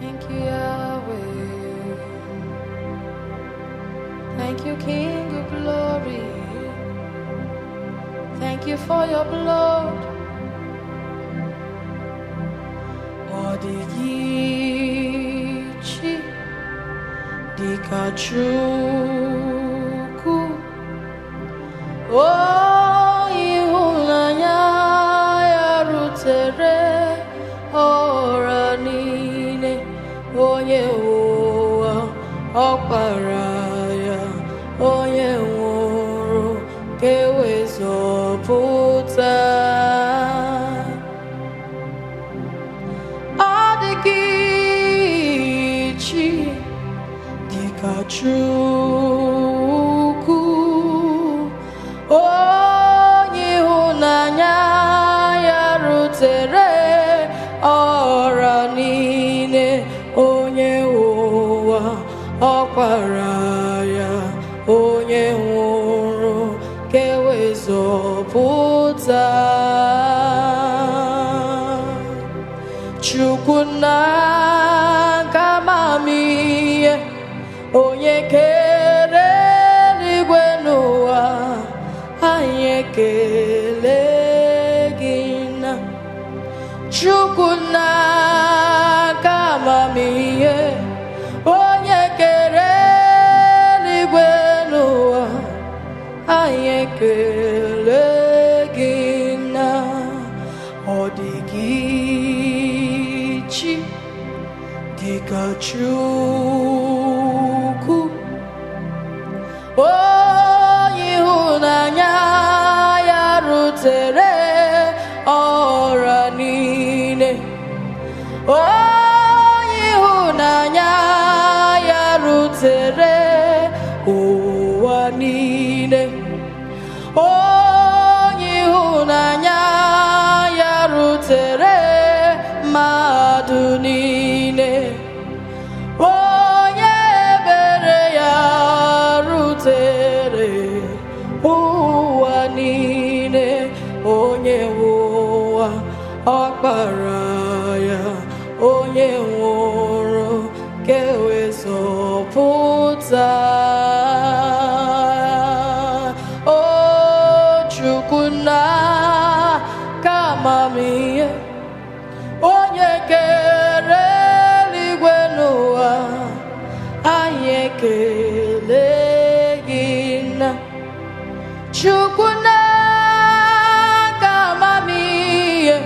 Thank you, Yahweh. Thank you, King of Glory. Thank you for your blood. Ọ dịghị chi dịka Chukwu. O ịhụnanya ya rutere ọra niile, onye ụwa ọkpara ya, onye nwụrụ ka e wee zọpụta. Ọ dịghị chi dịka Chukwu, onye ịhụnanya ya rutere ọra niile, onye ụwa ọkpara ya, onye nwụrụ ka e wee zọpụta. Chukwu nna nke amamihe, onye kere eluigwe n'ụwa, anyị ekele gị nna. Chukwu nna nke amamihe, onye kere eluigwe n'ụwa, anyị ekele gị nna. Ọ dịghị chi dịka Chukwu, onye ịhụnanya ya rutere ọra niile, onye ịhụnanya ya rutere ụwa niile, onye ịhụnanya ya rutere mmadụ niile, onye ebere ya rutere ụwa niile, onye ụwa ọkpara ya, onye nwụrụ ka e wee zọpụta. O Chukwu nna ka amamihe, onye kere eluigwe n'ụwa, anyị ekele gị nna. Chukwu nna ka amamihe,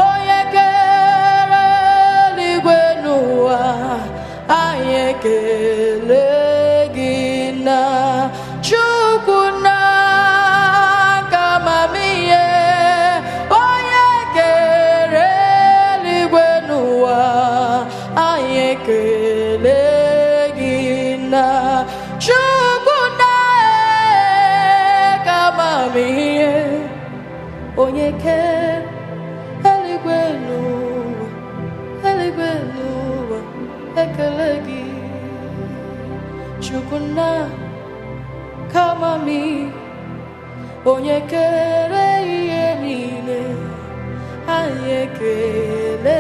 onye kere eluigwe n'ụwa, anyị ekele gị nna. Chukwu nna ka amamihe, onye kere eluigwe n'ụwa, anyị ekele gị nna. Chukwu nna ka amamihe, onye kere eluigwe n'ụwa, eluigwe n'ụwa, ekele gị. Chukwu nna ka amamihe, onye kere ihe niile, anyị ekele.